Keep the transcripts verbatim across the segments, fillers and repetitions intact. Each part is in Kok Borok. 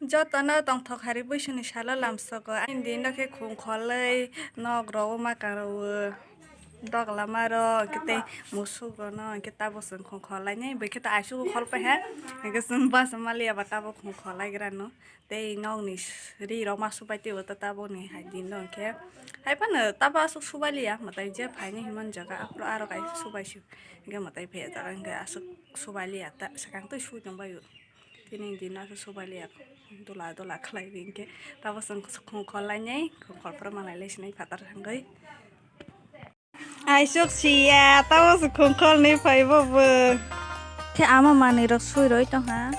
Jotono tongthok hari buisuni salo lamsogo. Ani dino khe khung kholwi nok rogo ma kang rwo. Dok lama ro hwnkhe tei musuk rono hwnkhe tabuk chwng khung khol lainai. Bwkhe ta aichugo khol pai ha. Hwnkhe chwng bus maliya ba tabuk khung khol lai grano. Tei nokni ri rok ma subai twibo ta tabukni hai dino hwnkhe. Hai phano tabo aswk subai liya mwtai je phaini hinmani jaga aphuru aro kaisa subai sio. Hwnkhe mwtai phaiya jaga hwnkhe aswk subai liya ta swkang twi sui tongbaio. Tini din no subai liya, dola dola khlai ringke. Tabo chwng khungkhol lainai, khungkhol phuru malai lai sinai phatar thangwi. Aisuk siya, tabo se khungkhol ni phaibo bo. Khe ama manwi rok sui roi tongha.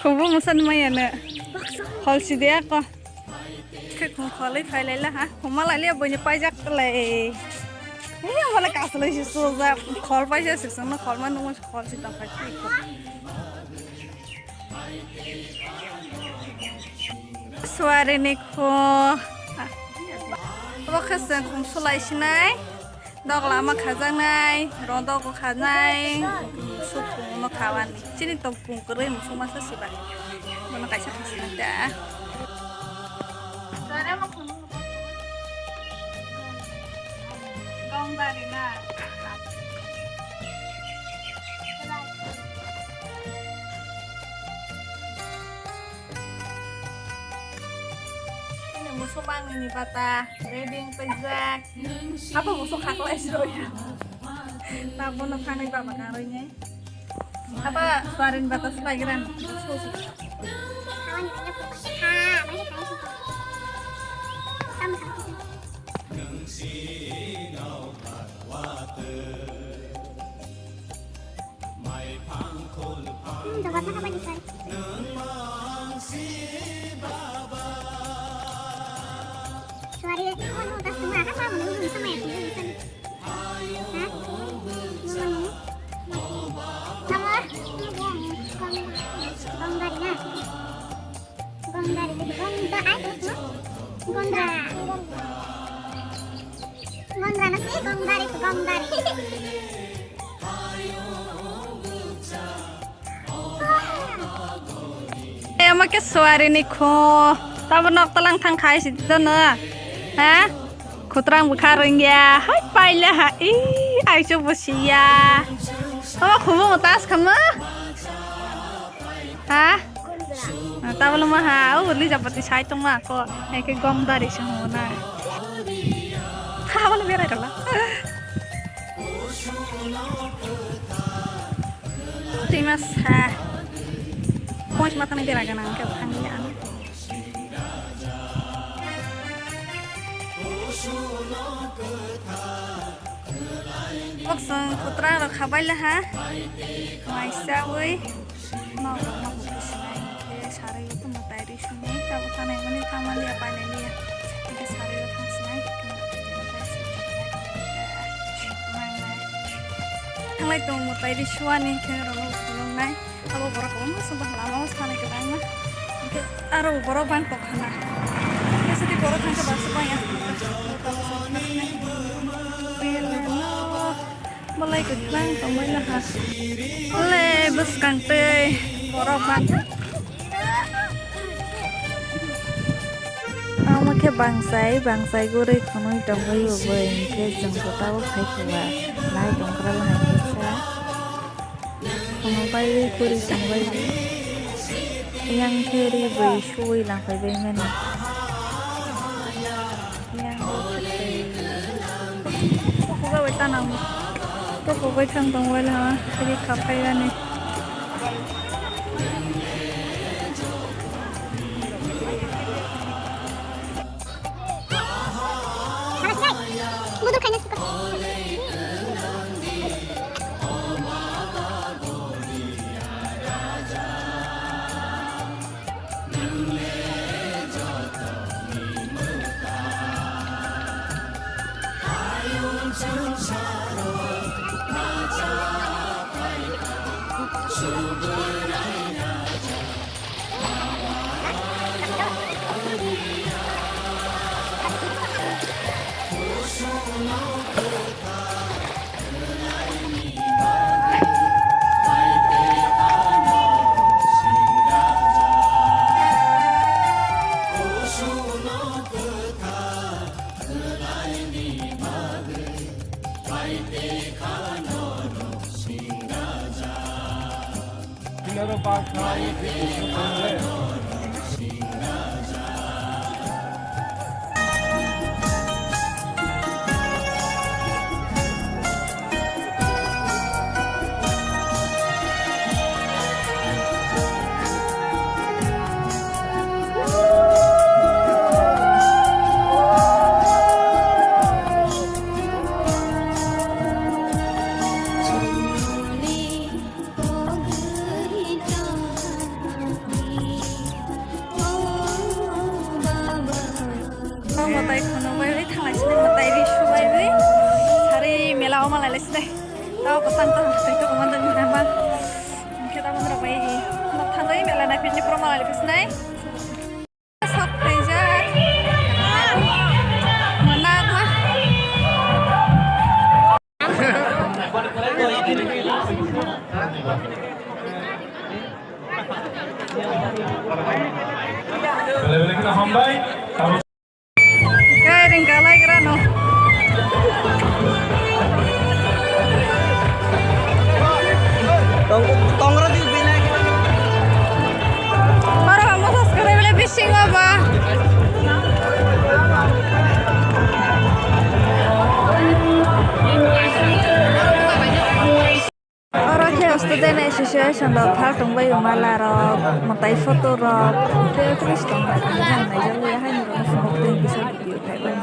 Khungbo mwsa numa ya no. Hol si de ako. Khe khung kholwi phai lai la ha. Khungma lai le boini paijak lai. Ni wala kaslai si suja. Khol paisa si sung no khol ma nung khol si tang phai. Suari ni khung. Bo khe se khung sulai sinai. Dok lama khajaknai, rodok bo khanai, suk pungno khawani. Chini tong pung kwrwi musuk masa siba. Bono kaisa khasna da. Ini musuk bangni bata, ready paijak. Apa musuk khaklai soi? Tabono phanai baba karoi ne. Apa suarin bata spai gran. Gondra. Gondra na si, gondari, gondari. Ema ke suari ni kho. Tabo nok talang thang khai si dono. Ha? Khutrang bwkha rwngya. Hai paila ha. I aichu busiya. Tabo khumu tas khama. Ha? Tabolo ma ha, o uli japati sai tong ma ko. Eke gom dari se mo na. Tabolo berai dala. Timas ha. Pons matang ni bera gana ke thang ya. Boksong kutra rok khabai laha. Mai sawi. Nok rok ma kutu sinai. Ke sarai kutu mutai ri sunai. Tabo thanai mani thamali apai nai liya. Ke sarai rok thang sinai. Thanglai tong mutai ri suani ke rok no sulung nai. Abo borok kwbangma se bwskango lama o sanai kwbangma. Hwnkhe aro borok bang tongkha na. Hwnkhe sidi borok thangkhe baksa bang ya. Belai kwbang tongmani ha. Belai bwskang twi borok bang. Amo khe bangsai bangsai gurui khwnwi tongwi bo bai hwnkhe chwng kwtal khai kha. Lai tongkra lai kha. Omo bai ri kwrwi tongbai. Yang khe ri bai suwi langpai bai mani. Yang bai kwrwi. Toko bai tanang. Toko bai thang tong bai lama. Ri khapai ani. Budur khaina suka. Mwtai khunui bai bai thanglai sinai, mwtai ri subai bai. Sari mela o malai lai sinai. Tao kwchang tong tei tong man tong man. Hwnkhe tamo norok bai nok thangjai mela nai philni pro malai lai sinai. Sok khaijak. Mwnakma. Kairing kalai grano. Tong-, tongra di bilai. Oro ba mosas kwrwi bele bisingo ba. Oro khe student association rok phal tongbai o mala rok, mwtai photo rok, khe office tong bai tong nai jagwi haino rok sumok twi kisa video khai bai.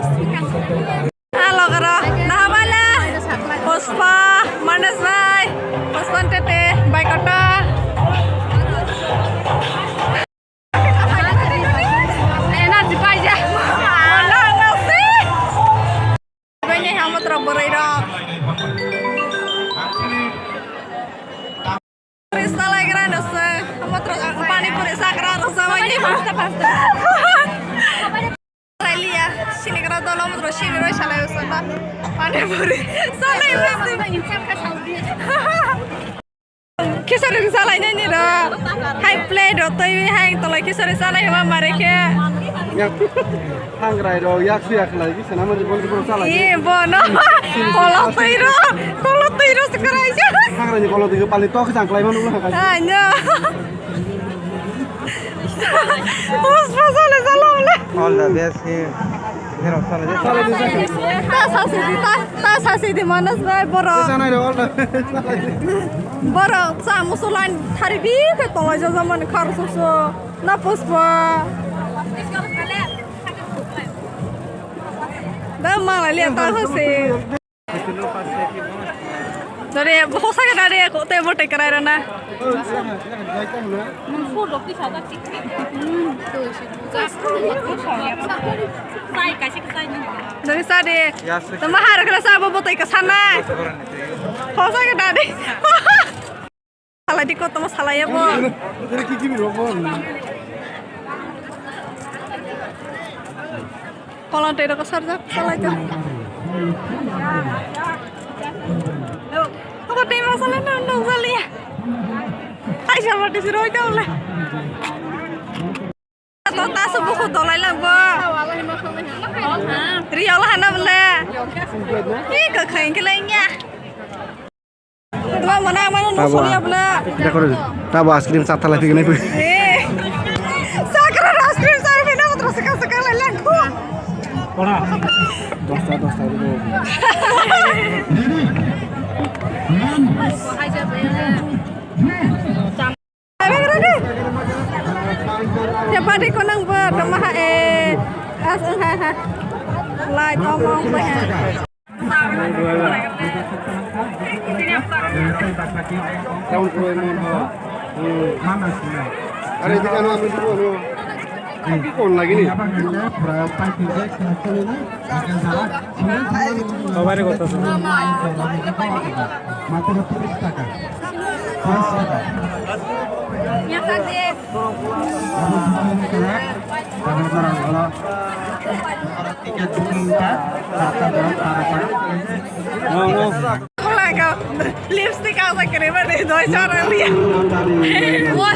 Ah, logoro, nahabala, Pushpa, Manas bhai, Pushpa Tete, bhai kotor. Energy paija. Wala, wala, si. Bini hamot rok, boroi rok. Puri salai gra no se. Hamot rok, pani puri sakra rok, sabai ni. Pasta, pasta. Railia, sini kara dolo mutro sini roi salai usana. Pani puri salai usana. Khichari salai nani ro. Hai plate ro toi hai tolai khichari salai ma mare khe. Yak, hangrai ro, yak su yak lai, bisa nama di bol bol salai. Ye, bono. Kolo toi ro, kolo toi ro sekarang aja. Hangrai ni kolo toi pali tok sang klai manu. Hanya. Pushpa sale salam le. All the best, he. Hero sale je. Ta sasi di, ta, ta sasi di Manas bhai, borok. Sana ro, all the best. Borok sa musulan thari bi ke tolai jajaman khar susu. Na Pushpa. Da malai le ta sasi. Dare, hosa ke dare, kote bote karai rana. Dare sa de, tama har kala sa bo bote ka sana. Hosa ke dare. Salai di koto ma salai ya bo. Ini kiki biro bo. Kolon tei rok sarjak salai to. Ako tei ma salai no no salai ya. Hai sama di siro ito le. To ta su buku dolai lang bo. Ri ola hana bole. Ki ka khain ke lai nya. Tamo mana mana no Tabo soli a-, abla. Dekho, tabo ice cream chat thalai phigini. Eh. Sakra ice cream sa phina motro saka saka lai lang ko. Kona? Dosta, dosta, dosta. Hai jabe. Chapati konang bo tamaha e. As ha ha. Lai tomong bo ha. Are di kano ami dulu. Kon lagi ni? Babaire kotha se. Matro tiris taka. Paanch taka. Ticket booking ta, No, no. Lipstick ang sa kene ba de doi chara liya. Wah,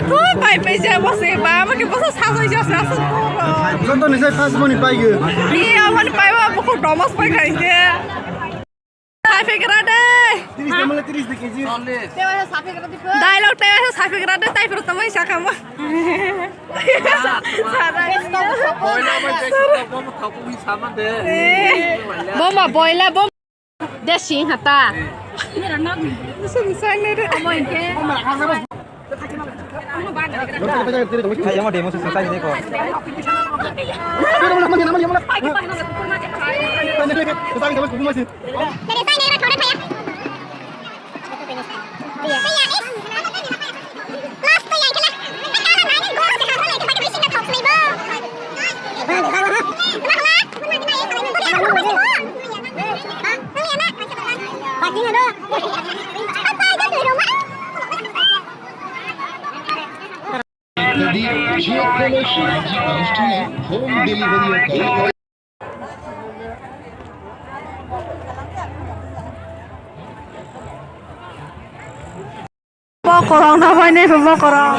tu pai pe je bo se ba, mo ke bo sa sa sa sa. Joto ni sai first moni pai ge. Iya, moni pai ba bo ko domas pai khai je. Hai pe kra de. Tiris de mala tiris de keji. Dialogue te sa pe kra de tai pro tamai sa kama. Boila bai bai sik tok bomo thok wi sama de. Boma boila bom. De sing hata. Sung sang ne de. Amo inke. Hai, amo demo se sai ne ko. Jadi, home delivery. Bokorong na bai nai bokorong.